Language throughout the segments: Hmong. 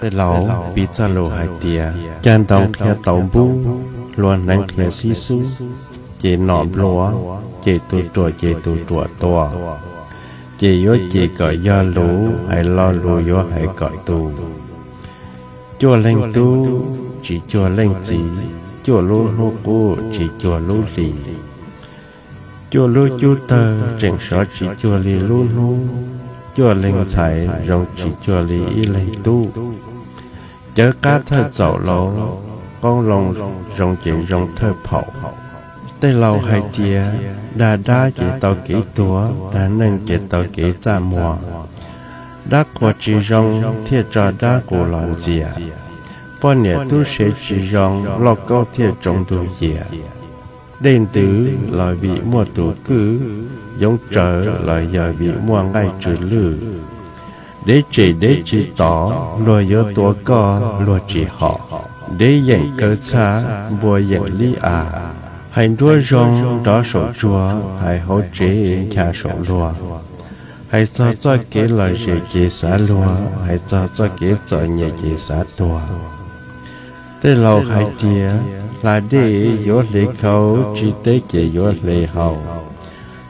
Tej laus piv txoj lus hais tias, cag ntoo qhia tau npub, hlua hneev qhia xib xub, ces nom nplua, ces tus ruam ces tus ruam tua, ces yuav cem kom yog luv, hais lo lus yuav hais kom tus. Cuaj leeg tub, tsis cuag leej txiv, cuaj lub hnub qub, tsis cuag lub hlis. Cuaj lub cub tawg tseem sov tsis cuag li lub hnub, cuaj leeg ntxhais zoo tsis cuag li ib leeg tub. Cawv qab thawj txaum laus, qoob loo zoo ces zoo thawj phaum. Tej laus hais tias, dag dab ces tau kev tuag, dag neeg ces tau kev txaj muag. Dab qhuas tsis zoo thiaj tso dab qus los ntxias. Poj niam tub se tsis zoo, lauj kaub thiaj tsoo ntug yias. Dej ntws los vim muaj tus kwj, yoov tsawv los yog vim muaj nqaij tsw lwj. Dev tsem dev tsis tom, luag yuav tua koj luag tsis hom. Dev yeem kaw txhaj, npua yeem lib av. Hais nruab zoo nrov saum tsuag, hais hauv tsev ncha saum luag. Hais txog txoj kev lom zem ces xav luag, hais txog txoj kev txom nyem ces xav tuag. Tej laus hais tias, hla dej yuav hle khau, tsis teb ces yuav hle hau.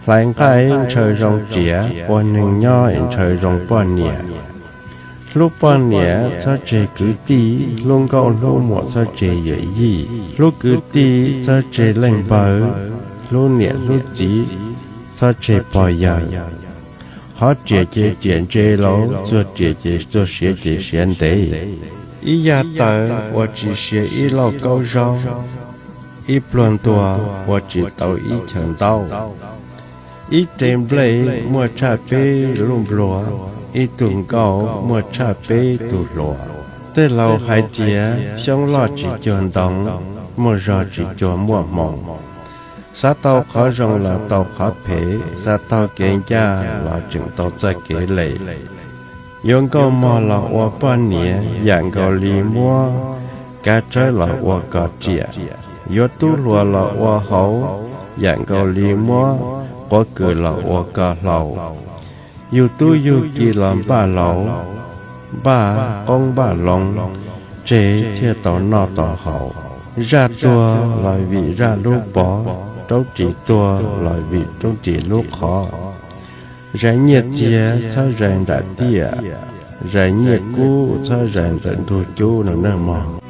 Hlais nqaij ntshaw zoo riam, ua neeg nyob ntshaw zoo poj niam. Hlub poj niam txhob tseg kwv tij, hlub nkauj hlub muam txhob tseg yawm yij. Hlub kwv tij txhob tseg leej npawg, hlub niam hlub txiv txhob tseg pog yawg. Qhov riam ces riam ntse laus, txuag riam ces txuag siav ces siav ntev. Ib yaj tawv ua tsis siav ib lauj kaub zaub, ib pluag ntuag ua tsis tau ib chaw ntaub. Ib re nplej muaj tshaj peb lub nplua, ib tug nkauj muaj tshaj peb tug hluas. Tej laus hais tias xyoob loj tsis cuag ntoo, muaj zog tsis cuag muaj hmoo. Xav tau qhov zoo los tau qhov phem, xav tau kev ncaj los tseem tau txoj kev lem. Yuav nkauj mog los ua poj niam, yam nkaus li muab kav tsawb los ua koj riam. Yuav tub hluas los ua hauv, yam nkaus li muab quav kws los ua koj hlau. Yug tub yug ki los npaj laus, npaj qoob npaj loo, tseg thiaj tau noj tau haus. Zaj tuag los vim zaj lub pov, roob ris tuag los vim roob ris lub qhov. Zais nyiaj txiag txhob zais nram tiaj, zais nyiaj kub txhob zais ntawm ntug cub no nawb mog.